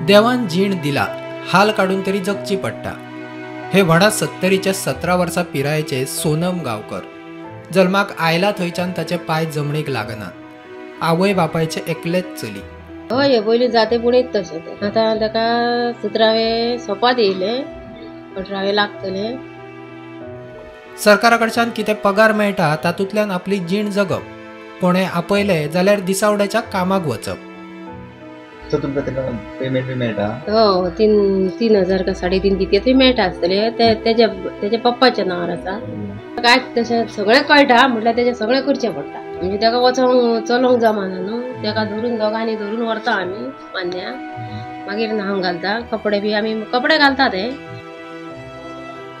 देवान जीण दिला, हाल काडून तरी जगची पडटा. हे व्हडा 70च्या 17 वर्सां पिरायेचे सोनम गांवकर जल्माक आयला थंयच्यान ताचे पांय जमणीक लागनात. आवय बापायचे एकलेच चली. हय, पयलीं जाते पुणेच तशें तें. आतां ताका 17वे सोपात येयले, 18वे लागतले. सरकारा कडच्यान कितें पगार मेळटा तातूंतल्यान आपली जीण जगप. कोणें आपयलें जाल्यार दिसावड्याच्या कामाक वचप. तुमकां पेमेंट बी मेळटा? हो, 3,000 का 3.5 कितें तरी मेळटा आसतलें. तेज्या तेज्या पप्पाच्या नांवार आसा. काय तशें सगळें कळटा म्हटल्यार तेजें सगळें करचें पडटा. म्हणजे ताका वचोंक चलोंक जमाना न्हू, ताका धरून दोगांनी धरून व्हरता आमी मान्न्या. मागीर न्हावंक घालता, कपडे बी आमी कपडे घालता ते.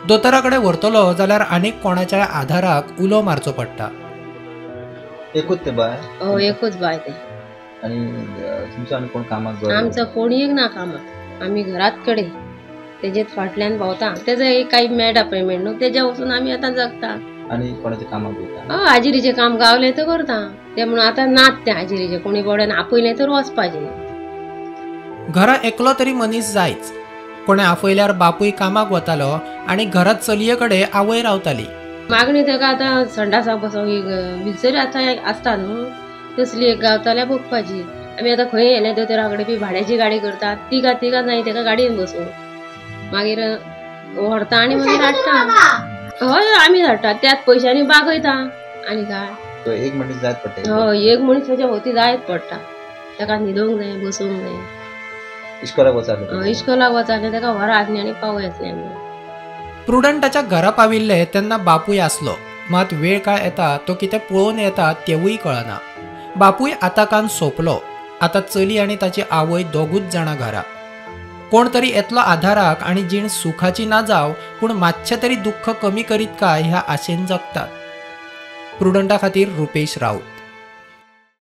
दोतोरा कडेन व्हरतलो जाल्यार आनीक कोणाच्या आधाराक उलो मारचो पडटा. एकूच ते बाय? हय, एकूच बाय तें. आनी तुमचो आनी कोण कामाक? आमचो कोण एक ना कामाक, आमी घरात कडेन तेजेच फाटल्यान भोंवता. तेजो एक कांय मेळटा पेमेंट न्हू, तेज्या वचून आमी आतां जगता. आनी कोणाचें कामाक वयता? हय, हाजिरीचें काम गावलें तर करता तें. म्हणून आतां नात तें हाजिरीचें, कोणी बोड्यान आपयलें तर वचपाचें. घरा एकलो तरी मनीस जायच. कोणें आपयल्यार बापूय कामाक वतालो आनी घरात चलये कडेन आवय रावताली. मागणी ताका आतां संडासाक बसोंक एक विलसरी आतां आसता न्हू, तसली एक गावताल्या बघपाची. आमी आतां खंय येयले दोतोरा कडेन बी भाड्याची गाडी करतात, तिगा तिगा जाय ताका गाडयेन बसूंक. मागीर व्हरता आनी मागीर हाडटा. हय, आमी हाडटा त्याच पयशांनी बागयता. आनी काय एक मनीस जायत पडटा. हय, एक मनीस ताच्या भोंवती जायत पडटा. ताका न्हिदोंक जाय, बसूंक जाय. इश्कोलाक वचारलें? इश्कोलाक वचारलें ताका व्हरा आसलें आनी पावय आसलें आमी. प्रुडंटाच्या घरा पाविल्ले तेन्ना बापूय आसलो, मात वेळ काळ येता तो कितें पळोवन येता तेवूय कळना. बापूय आताकान सोंपलो. आतां चली आनी ताची आवय दोगूच जाणां घरा. कोण तरी येतलो आधाराक आनी जीण सुखाची ना जावं पूण मातशें तरी दुख्ख कमी करीत काय ह्या आशेन जगतात. प्रुडंटा खातीर रुपेश राऊत.